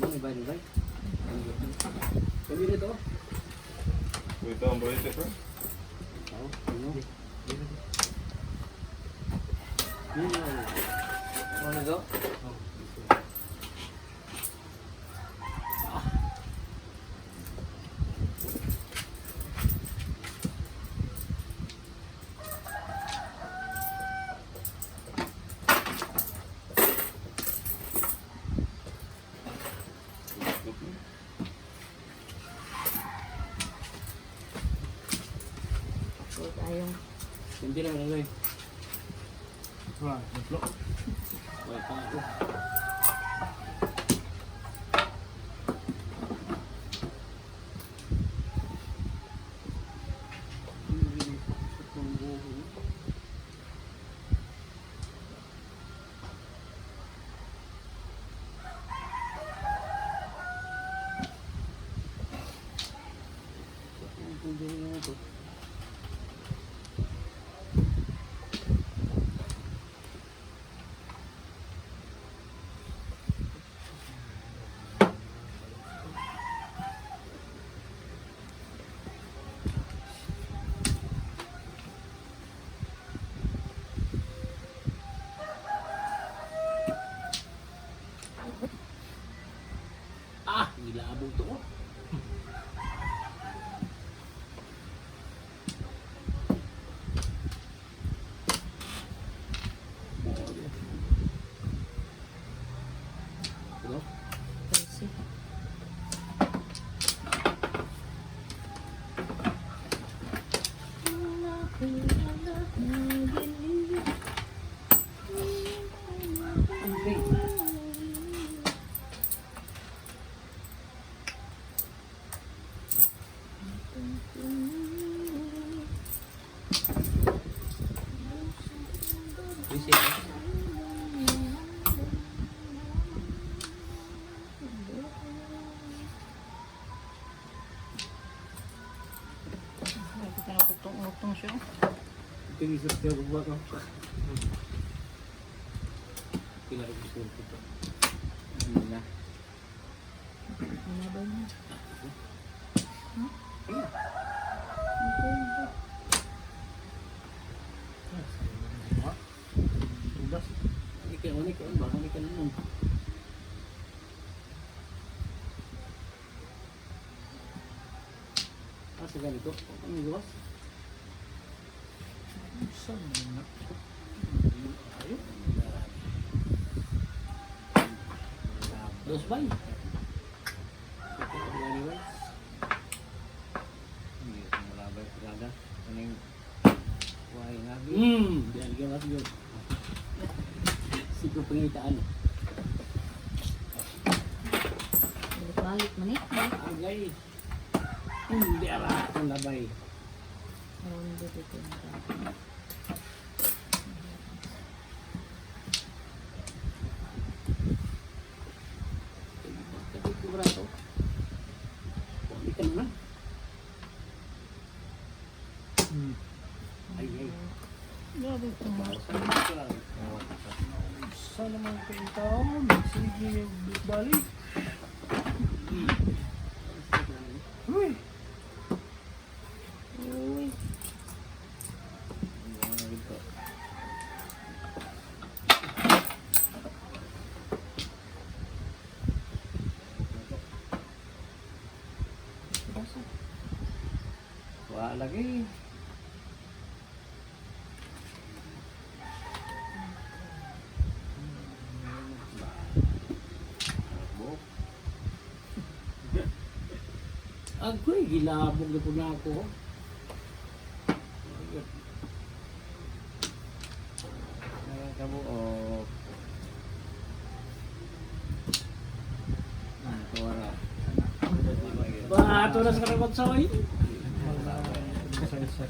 Ano ba yun, bay? Kami rito. Wait, don't break it, bro. Oo, ano? Yun, yun. Wanna go? So, tayong Hindi naman ano eh. Wala, tatlo. Wala pa ako. Ah, gilabog to oh. Ano? kasi. Okay. Easy. Nakita na kutong-utong siya. Ito yung isip siya bubuhat no? Pinarag ko ito. Ano na? Ano ba niya? Tugas. Ikaw, ano ikaw, ba? Ano ikaw nun? Ah, sa ganito? Ano yung gawas? Saan man na? Ayun. Dos bay. Ito, bay. Hindi ko malabay talaga. Ano yung kuhay nga? Diyan gawas yun. Sigo pangitaan. Balik-balik man eh. Agay. Hindi ara ang labay. Rondo dito yung dati. Kapit ko brato. Hindi ka na. Ay, ay. Grabe ito. Saan naman kayo taon? Sige, balik. Uy! Uy. Basa. Wala lagi. Agoy, gilabog na po na ako. Nakakabuok. Wala. Bato na sa karapat sa Sa